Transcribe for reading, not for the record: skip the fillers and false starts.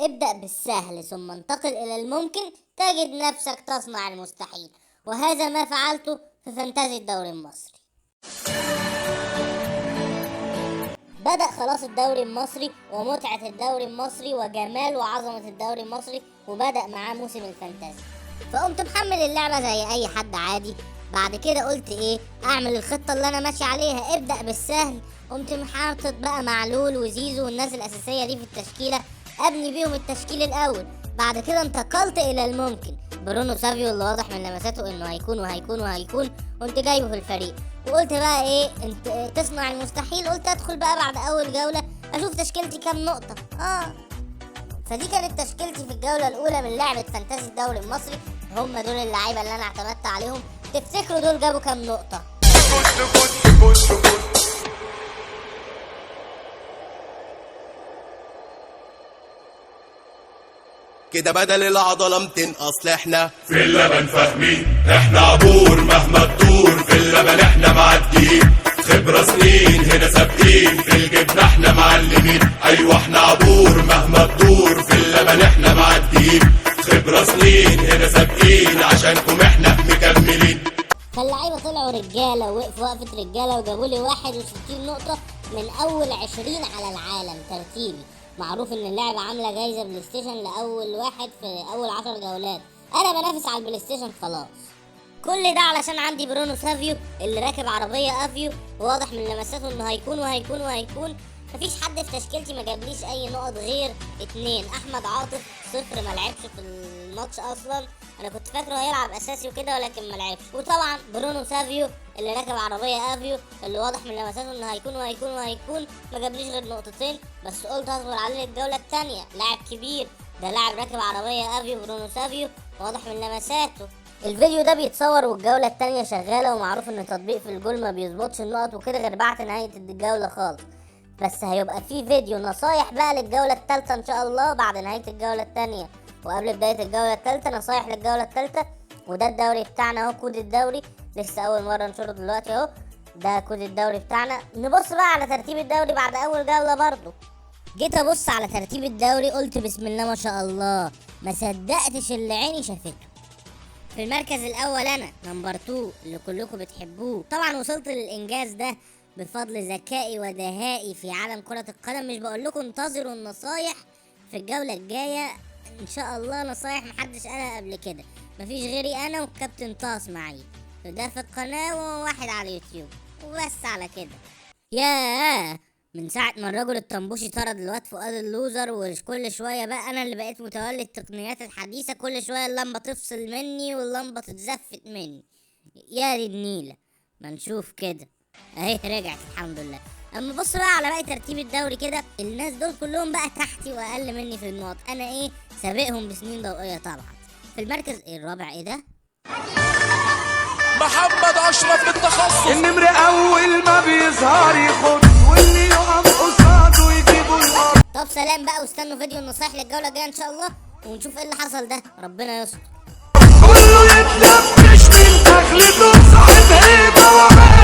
ابدأ بالسهل ثم انتقل إلى الممكن، تجد نفسك تصنع المستحيل، وهذا ما فعلته في فانتازي الدوري المصري. بدأ خلاص الدوري المصري ومتعة الدوري المصري وجمال وعظمة الدوري المصري، وبدأ معاه موسم الفانتازي. فقمت محمل اللعبة زي أي حد عادي. بعد كده قلت إيه، أعمل الخطة اللي أنا ماشي عليها، ابدأ بالسهل. قمت حاطط بقى معلول وزيزو والناس الأساسية دي في التشكيلة، أبني بيهم التشكيل الأول. بعد كده انتقلت إلى الممكن، برونو سافيو اللي واضح من لمساته إنه هيكون وهيكون وهيكون، قمت جايبه في الفريق. وقلت بقى إيه، انت تصنع المستحيل. قلت أدخل بقى بعد أول جولة أشوف تشكيلتي كام نقطة. فدي كانت تشكيلتي في الجولة الأولى من لعبة فانتازي الدوري المصري. هم دول اللعيبة اللي أنا اعتمدت عليهم. تفتكروا دول جابوا كام نقطة؟ كده بدل العضلة 200، اصل احنا في اللبن فاهمين، احنا عبور مهما تدور، في اللبن احنا معديين، خبرة سنين هنا سابقين، في الجبنة احنا معلمين، ايوه احنا عبور مهما تدور، في اللبن احنا معديين، خبرة سنين هنا سابقين، عشانكم احنا مكملين. فاللعيبة طلعوا رجالة، وقفوا وقفة رجالة، وجابوا لي 61 نقطة من أول 20 على العالم ترتيبي. معروف إن اللعبة عاملة جايزة بلاي ستيشن لأول واحد في أول 10 جولات، أنا بنافس على البلاي ستيشن خلاص. كل ده علشان عندي برونو سافيو اللي راكب عربية أفيو، وواضح من لمساته إنه هيكون وهيكون وهيكون. مفيش حد في تشكيلتي ما جابليش أي نقط غير 2، أحمد عاطف صفر، ما لعبش في الماتش أصلا، أنا كنت فاكره هيلعب أساسي وكده ولكن ما لعبش. وطبعا برونو سافيو اللي راكب عربية أفيو اللي واضح من لمساته إنه هيكون وهيكون وهيكون، ما جابليش غير نقطتين بس، قلت هصبر عليه الجولة التانية. لاعب كبير ده، لاعب راكب عربية أفيو برونو سافيو، واضح من لمساته. الفيديو ده بيتصور والجولة التانية شغالة، ومعروف إن تطبيق في الجول ما بيظبطش النقط وكده غير بعد نهاية الجولة خالص، بس هيبقى في فيديو نصايح بقى للجولة التالتة إن شاء الله بعد نهاية الجولة التانية وقبل بداية الجولة التالتة، نصايح للجولة التالتة. وده الدوري بتاعنا اهو، كود الدوري لسه أول مرة نشره دلوقتي اهو، ده كود الدوري بتاعنا. نبص بقى على ترتيب الدوري بعد أول جولة. برضو جيت أبص على ترتيب الدوري قلت بسم الله ما شاء الله، ما صدقتش اللي عيني شافته. في المركز الأول أنا number 2 اللي كلكم بتحبوه. طبعا وصلت للإنجاز ده بفضل ذكائي ودهائي في عالم كرة القدم. مش بقول لكم انتظروا النصايح في الجولة الجاية إن شاء الله، نصايح محدش قالها قبل كده، مفيش غيري أنا والكابتن طاس معي ده في القناة وواحد على اليوتيوب وبس على كده. ياه، من ساعة ما الرجل الطنبوشي طرد الواد فؤاد اللوزر، وكل شوية بقى أنا اللي بقيت متولي التقنيات الحديثة، كل شوية اللمبة تفصل مني واللمبة تتزفت مني. يا دي النيلة، ما نشوف كده اهي رجعت الحمد لله. اما بص بقى على باقي ترتيب الدوري كده، الناس دول كلهم بقى تحتي واقل مني في النقط، انا ايه سابقهم بسنين ضوئية طبعا. في المركز الرابع ايه ده؟ محمد اشرف بالتخصص، النمر اول ما بيظهر يخد، واللي يقف قصاده يجيبه الارض. طب سلام بقى، واستنوا فيديو النصايح للجوله الجاية ان شاء الله، ونشوف ايه اللي حصل ده. ربنا يستر. كله يتلبش من دخلته، صاحب هيبة وعالي.